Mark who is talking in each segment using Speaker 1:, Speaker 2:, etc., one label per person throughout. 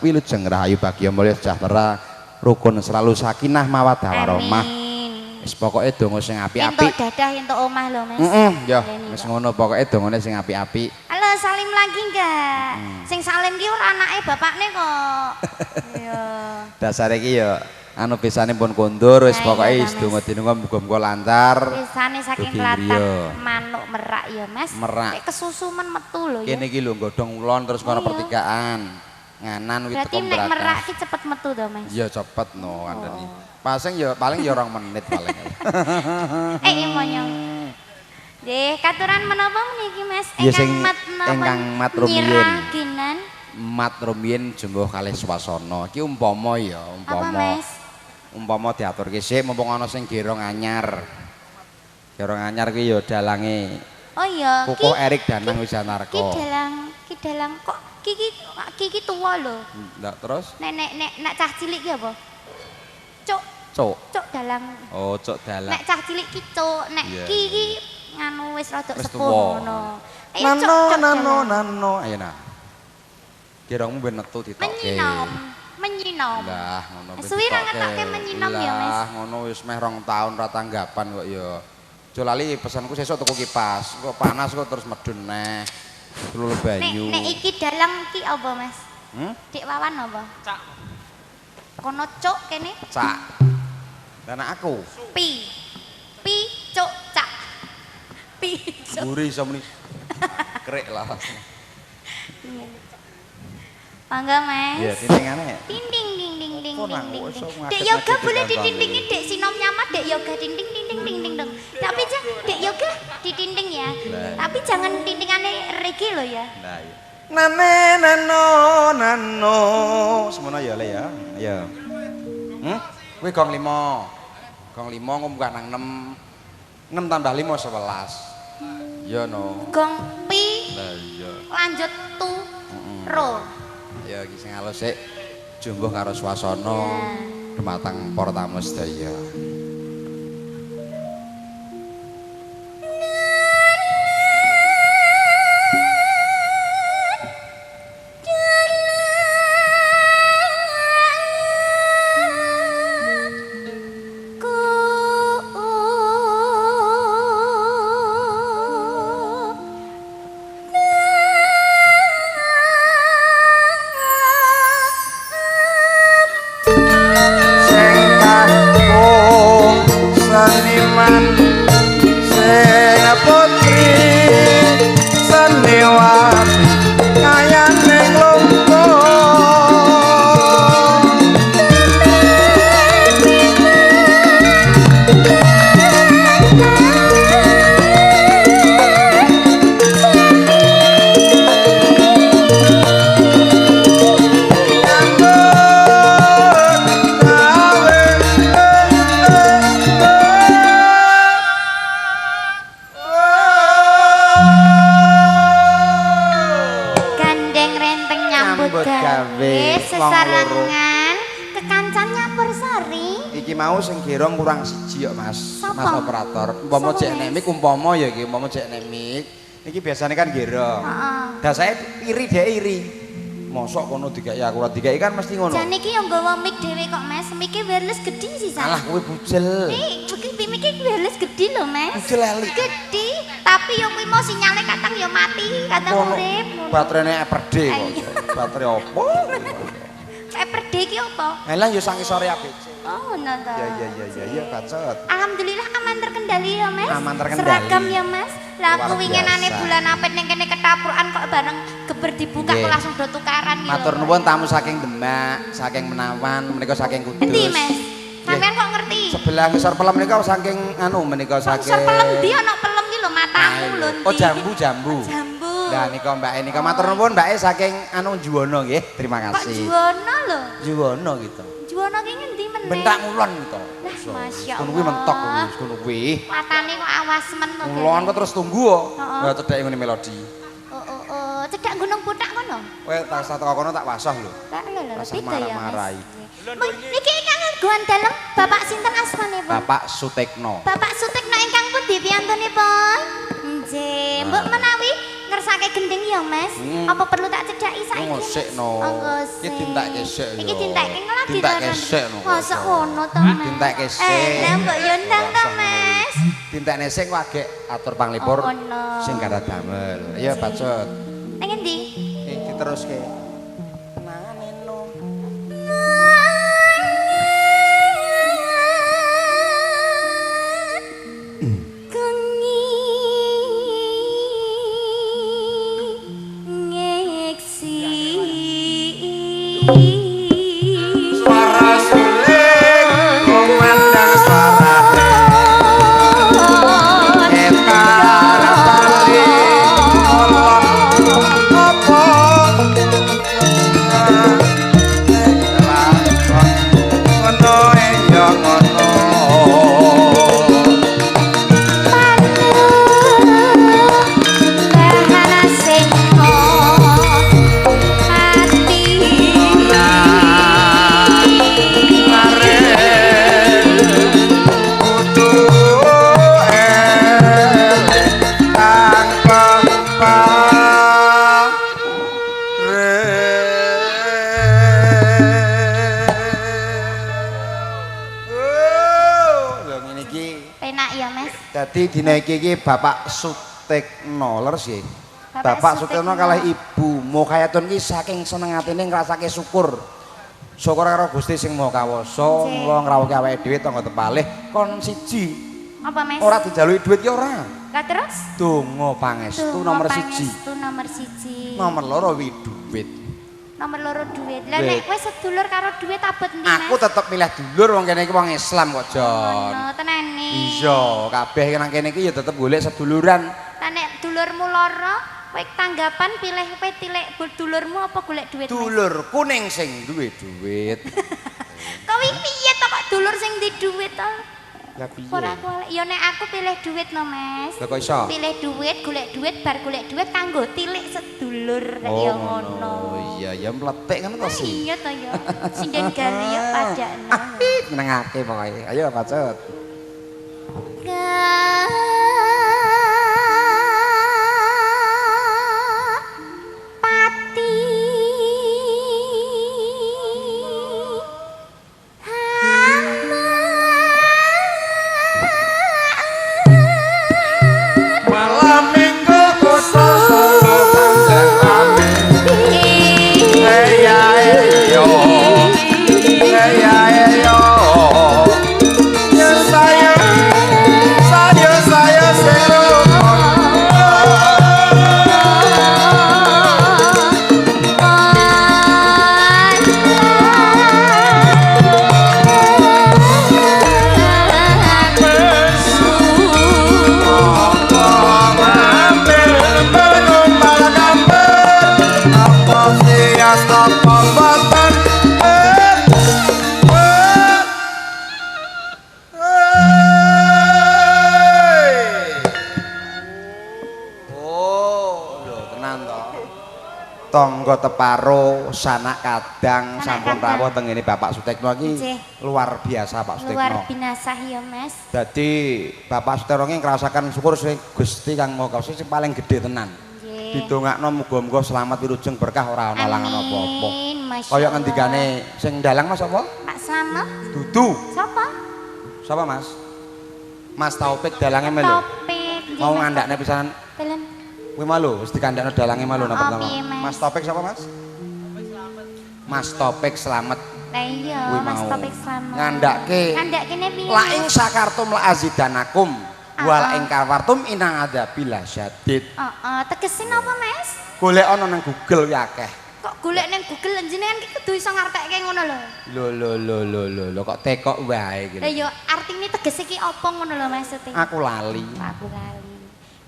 Speaker 1: Wilujeng rahayu bagya mulya sejahtera rukun selalu sakinah mawaddah warahmah. Wis pokoke donga sing apik-apik.
Speaker 2: Entuk dadah entuk omah lho, Mas.
Speaker 1: Heeh, ya wis ngono pokoke dongane sing apik-apik.
Speaker 2: Halo, salim lagi enggak? Sing salim ki ora anake bapakne kok. Iya.
Speaker 1: Dasare iki ya anu pisane pun kondur wis pokoke wis donga dinonga muga-muga lancar.
Speaker 2: Pisane saking tlatah manuk merak ya, Mas. Nek kesusu men metu lho ya.
Speaker 1: Kene iki lho godhong ulon terus kono pertigaan. Nganan kuwi teko
Speaker 2: berarti nek merak ki cepet metu to, Mas?
Speaker 1: Iya cepet no kandhani. Pasing ya paling ya 2 menit paling.
Speaker 2: Imonyo. Nggih, katuran menapa meniki, Mas?
Speaker 1: Ingkang mat rumiyin. Mat rumiyin jumbuh kalih swasana. Iki umpama ya, umpama. Umpama diaturke sik mumpung ana sing gerong anyar. Gerong anyar kuwi ya dalange.
Speaker 2: Oh iya,
Speaker 1: Kukuh Erik Danang Wijanarko.
Speaker 2: Ki dalang kok Kiki tuwa lho.
Speaker 1: Ndak terus?
Speaker 2: Nek nek nek cah cilik ki apa? Cuk.
Speaker 1: Cuk.
Speaker 2: Cuk dalang.
Speaker 1: Oh, cuk dalang.
Speaker 2: Nek cah cilik ki cuk, nek ki nganu wis rada sepuh ngono.
Speaker 1: Ayo cuk. Nano nano. Ayo nah. Kirangmu ben metu ditokke.
Speaker 2: Menyinom. Menyinom.
Speaker 1: Lah ngono.
Speaker 2: Suwi ra ngetokke menyinom ya, Mas.
Speaker 1: Lah ngono wis meh 2 tahun ra tanggapan kok ya. Aja lali pesanku sesuk tuku kipas. Kok panas kok terus medun neh. Lulu banyu.
Speaker 2: Nek iki dalang ki apa, Mas? Dik Wawan apa?
Speaker 3: Cak.
Speaker 2: Kono cuk kene?
Speaker 1: Cak. Lah nek aku.
Speaker 2: Pi. Pi cuk cak. Pi cuk.
Speaker 1: Mburi iso muni. Krek lah.
Speaker 2: Iya. Mangga, Mas.
Speaker 1: Iya, tintingane.
Speaker 2: Tinting ding ding ding ding ding. Dek Yoga boleh ditintingin, Dek Sinom nyamat, Dek Yoga tinting tinting ding ding dong. Tapi Dek Yoga ditinting ya. Tapi jangan tintingane reggae lo ya.
Speaker 1: Nah, iya. Nane nano nano. Semono ya le ya. Ya. Kuwi gong 5. Gong 5 munggah nang 6. 6 tambah 5 11. Iya no.
Speaker 2: Gong pi.
Speaker 1: Lah iya.
Speaker 2: Lanjut tu ro.
Speaker 1: Ya iki sing alus sik jumbuh karo swasana dumateng para tamu sedaya.
Speaker 2: Sesarengan kekancan nyampur sari.
Speaker 1: Iki mau sing gerong kurang siji kok, Mas. Mas operator. Umpama cek nek mik umpama ya iki, umpama cek nek mik. Iki biasane kan gerong.
Speaker 2: Heeh.
Speaker 1: Dasare iri dhek iri. Mosok kono dikeki aku ora dikeki kan mesti ngono.
Speaker 2: Jane iki yo nggawa mik dhewe kok, Mas. Mike wireless gedhi sisan.
Speaker 1: Alah kowe bujel.
Speaker 2: Iki mike wireless gedhi lho, Mas.
Speaker 1: Bujel eli.
Speaker 2: Gedhi, tapi yo kuwi mau sinyale kadang yo mati, kadang urip.
Speaker 1: Baterainya Everday kok. Baterai opo?
Speaker 2: Everday ki opo?
Speaker 1: Lah yo sang isore ABC.
Speaker 2: Oh, ngono to.
Speaker 1: Ya ya bacot.
Speaker 2: Alhamdulillah aman terkendali ya, Mas.
Speaker 1: Aman terkendali.
Speaker 2: Seragam ya, Mas. Lah aku winginane bulan apit ning kene ketaprukan kok bareng geber dibuka kok langsung do tukaran iki.
Speaker 1: Matur nuwun tamu saking Demak, saking Menawan, menika saking Kudus.
Speaker 2: Endi, Mas? Sampeyan kok ngerti?
Speaker 1: Sebelah ngisor pelem menika saking anu menika saking.
Speaker 2: Ngisor pelem ndi ana pelem ki lho matamu lho.
Speaker 1: Oh, jambu jambu.
Speaker 2: Jambu.
Speaker 1: Lah nika mbake nika matur nuwun mbake saking anu Juwono nggih. Terima kasih.
Speaker 2: Kok Juwono lho?
Speaker 1: Juwono gitu.
Speaker 2: Juwono ki ngendi meneh?
Speaker 1: Bentak ngulon gitu.
Speaker 2: Lah masyaallah.
Speaker 1: Ngono kuwi mentok ngono kuwi.
Speaker 2: Matane kok awas men to.
Speaker 1: Ngulon kok terus tunggu kok. Lah cedhake ngene melodi.
Speaker 2: Oh, cedhak Gunung Putak kono.
Speaker 1: Kowe tak teko kono tak wasoh lho.
Speaker 2: Lah lho lho beda ya. Mas. Niki ingkang ngguan dalem Bapak sinten asmanipun?
Speaker 1: Bapak Sutekno.
Speaker 2: Bapak Sutekno ingkang pundi piyantunipun? Nggih, mbok menawi ngersake gending ya, Mas. Apa perlu tak cedhaki saiki?
Speaker 1: Ngosik no. Iki dintekke sik ya.
Speaker 2: Iki dintekke lagi to.
Speaker 1: Dintekke sik no.
Speaker 2: Mosok ngono to, Mas.
Speaker 1: Dintekke sik.
Speaker 2: Lah mbok yo ndang to, Mas.
Speaker 1: Dintekne sik kok agek atur panglipur sing kada damel. Ayo bacut.
Speaker 2: Nang endi?
Speaker 1: Iki diteruske. Suara suling kumandang suara etar bali apa ngono ya ngono. Dadi dina iki iki Bapak Sutekno leres nggih. Bapak Sutekno kalih Ibu Mukayatun iki saking seneng atine ngrasake syukur. Syukur karo Gusti sing Maha Kawasa, mula ngrawuhke awake dhewe tangga tepalih kon siji.
Speaker 2: Apa Mas?
Speaker 1: Ora dijaluki dhuwit ya ora.
Speaker 2: Lah terus?
Speaker 1: Donga pangestu nomor 1.
Speaker 2: Pangestu nomor 1.
Speaker 1: Nomor 2 wi dhuwit.
Speaker 2: Nomor 2 duit. Lah nek kowe sedulur karo duit abot endi Mas?
Speaker 1: Aku tetep milih dulur wong kene iki wong Islam kok, Jon.
Speaker 2: Ngono tenane.
Speaker 1: Iya, kabeh nang kene iki ya tetep golek seduluran.
Speaker 2: Lah nek dulurmu loro, kowe tanggapan pilih kowe tilik dulurmu apa golek duit?
Speaker 1: Dulur kuning sing duwe duit.
Speaker 2: Kowe piye to kok dulur sing duwe duit to?
Speaker 1: Lah piye?
Speaker 2: Ora golek. Ya nek aku pilih duit no, Mas.
Speaker 1: Lah kok iso?
Speaker 2: Pilih duit, golek duit, bar golek duit kanggo tilik sedulur rek ya ngono.
Speaker 1: Iya, ya mletik ngono to sih.
Speaker 2: Iya to ya. Sinden gali ya padakno.
Speaker 1: Nyenengake pokoke. Ayo pacut.
Speaker 2: Pati
Speaker 1: malam minggu kota Solo pancen rame. Eya eyo eya eyo ya saya saya saya sero. Tangga teparo sanak kadang sampun rawuh teng ngene Bapak Sutekno iki luar biasa Pak Sutekno.
Speaker 2: Luar binasa ya Mas.
Speaker 1: Dadi Bapak Sutekno iki ngrasaken syukur sing Gusti Kang Maha Kuwasa sing paling gedhe tenan. Didongakno muga-muga selamat wilujeng berkah ora ana langan apa-apa. Kaya ngendikane sing dalang Mas apa?
Speaker 2: Pak Slamet.
Speaker 1: Dudu.
Speaker 2: Sapa?
Speaker 1: Sapa Mas? Mas Taufik dalange lho.
Speaker 2: Taufik.
Speaker 1: Mau ngandakne pisanan.
Speaker 2: Dalem.
Speaker 1: Kuwi malu wis dikandakno dalange malu napa pertama. Mas Taufik sapa Mas? Mas Taufik Slamet.
Speaker 2: Lah iya, Mas Taufik Slamet.
Speaker 1: Ngandhake.
Speaker 2: Ngandhakene piye?
Speaker 1: La ing sakartum la azidanakum wa la ing kafartum inna adzabi lasyadid.
Speaker 2: Heeh, tegese napa Mas?
Speaker 1: Golek ana nang Google kuwi akeh.
Speaker 2: Kok golek nang Google jenengan ki kudu iso ngartekke ngono lho.
Speaker 1: Lho lho lho lho lho kok tekok wae iki.
Speaker 2: Lah ya artine tegese ki apa ngono lho maksudnya?
Speaker 1: Aku lali.
Speaker 2: Aku lali.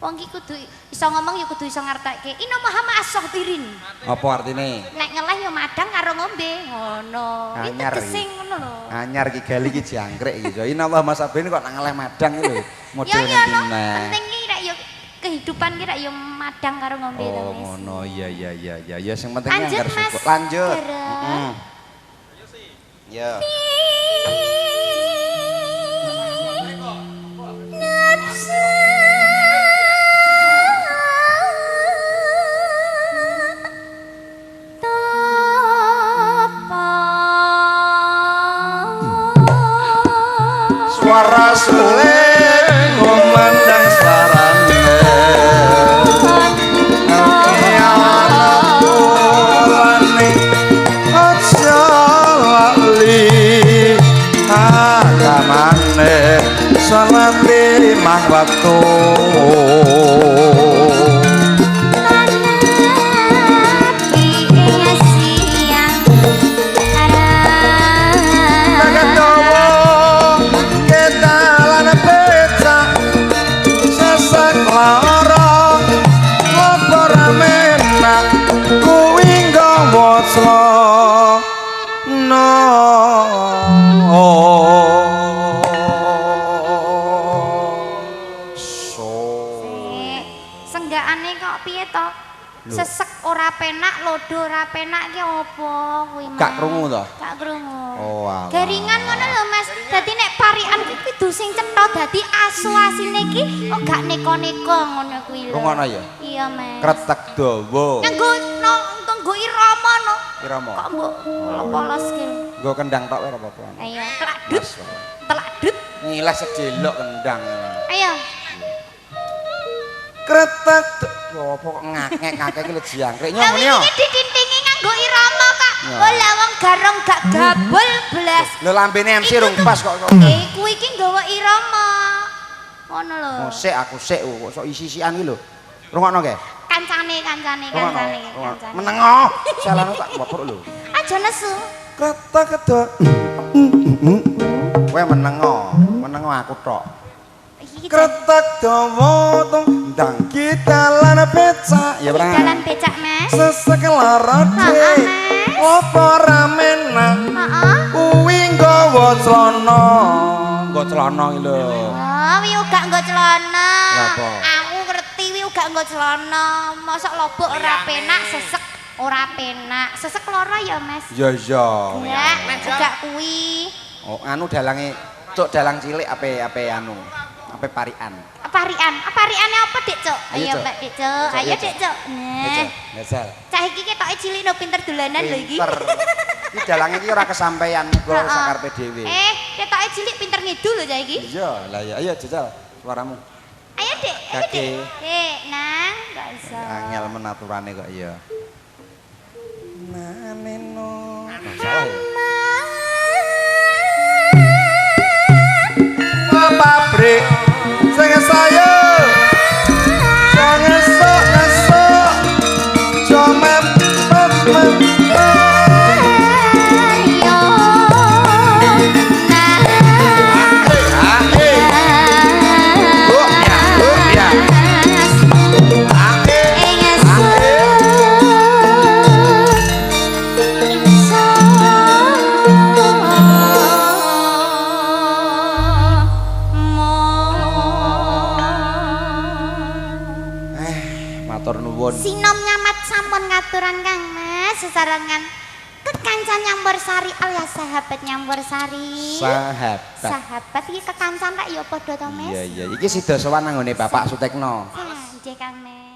Speaker 2: Wong ki kudu iso ngomong ya kudu iso ngartekke. Inna Muhammad as-sabirin.
Speaker 1: Apa artine?
Speaker 2: Nek ngeleh ya madang karo ngombe ngono. Iki tegese ngono lho.
Speaker 1: Anyar iki gali iki jangkrik iki. Inna Allah masabirin kok nang ngeleh madang iki lho. Model
Speaker 2: ngene. Penting iki rek ya kehidupan ki rek ya madang karo ngombe to, Mas.
Speaker 1: Oh ngono. Iya iya iya iya. Ya sing penting anggar syukur. Lanjut. Heeh. Ya.
Speaker 2: Nafsu
Speaker 1: Suling ngomandang sarane ana aja lali agamane salat limang waktu.
Speaker 2: Senggakane kok piye to? Sesek ora penak, lodo ora penak ki opo kuwi Mas?
Speaker 1: Gak krungu to?
Speaker 2: Gak krungu.
Speaker 1: Oh, alah.
Speaker 2: Garingan ngono lho Mas. Dadi nek parikan kuwi kudu sing cetha, dadi asu asine ki kok gak neko-neko ngono kuwi lho.
Speaker 1: Rungono ya?
Speaker 2: Iya Mas.
Speaker 1: Kretek dawa.
Speaker 2: Nganggo no nganggo irama no.
Speaker 1: Irama.
Speaker 2: Kok mbok polos ki.
Speaker 1: Nggo kendang tok ora apa-apa.
Speaker 2: Ayo, telak dut. Telak dut.
Speaker 1: Ngilas sedelok kendang.
Speaker 2: Ayo.
Speaker 1: Kretek apa kok ngakek-ngakek iki lho jangkrik nyong ngene yo.
Speaker 2: Iki ditintingi nganggo irama kok. Lah wong garong gak gabul blas.
Speaker 1: Lho lambene MC rung pas kok.
Speaker 2: Kuwi iki nggawa irama. Ngono lho.
Speaker 1: Oh sik aku sik kok sok isi-isian iki lho. Rungokno ke?
Speaker 2: Kancane kancane kancane kancane.
Speaker 1: Menengo. Salahno tak wapruk lho.
Speaker 2: Aja nesu.
Speaker 1: Kretek kedok. Kowe menengo, menengo aku tok. Kretek dawa tong ndang dalan becak ya ora.
Speaker 2: Dalan becak Mas.
Speaker 1: Sesek lara
Speaker 2: Heeh Mas.
Speaker 1: Apa ramenak?
Speaker 2: Heeh.
Speaker 1: Kuwi nggawa celana. Nggo celana iki lho.
Speaker 2: Oh, wi uga nggo celana.
Speaker 1: Lha
Speaker 2: Aku ngerti wi uga nggo celana. Mosok lobok ora penak, sesek ora penak. Sesek lara ya Mas.
Speaker 1: Iya iya.
Speaker 2: Enggak, uga kuwi.
Speaker 1: Oh, anu dalange cuk dalang cilik ape anu. Ape parian.
Speaker 2: Parian. Pariane apa, Dik, Cuk? Ayo, Mbak Dik, Cuk. Ayo, Dik, Cuk. Nah.
Speaker 1: Jajal.
Speaker 2: Cah iki ketoke cilik no pinter dolanan lho iki.
Speaker 1: Pinter. Iki dalange iki ora kesampaian muga sakarepe dhewe.
Speaker 2: Ketoke cilik pinter ngidul lho cah iki.
Speaker 1: Iya, lah ya. Ayo jajal suaramu.
Speaker 2: Ayo, Dik. Ayo, Dik. Dik, nang gak iso.
Speaker 1: Angel menaturane kok iya. Naneno. Salah ya. Pabrik sing saya sing esuk-esuk jo mempet mempet
Speaker 2: Sinom nyamat sampun ngaturan Kang Mas sesarengan kekancan Nyampursari alias sahabat Nyampursari.
Speaker 1: Sahabat.
Speaker 2: Sahabat iki kekancan tak ya padha to Mas.
Speaker 1: Iya iya iki sida sowan nang nggone Bapak Sutekno.
Speaker 2: Nggih Kang Mas.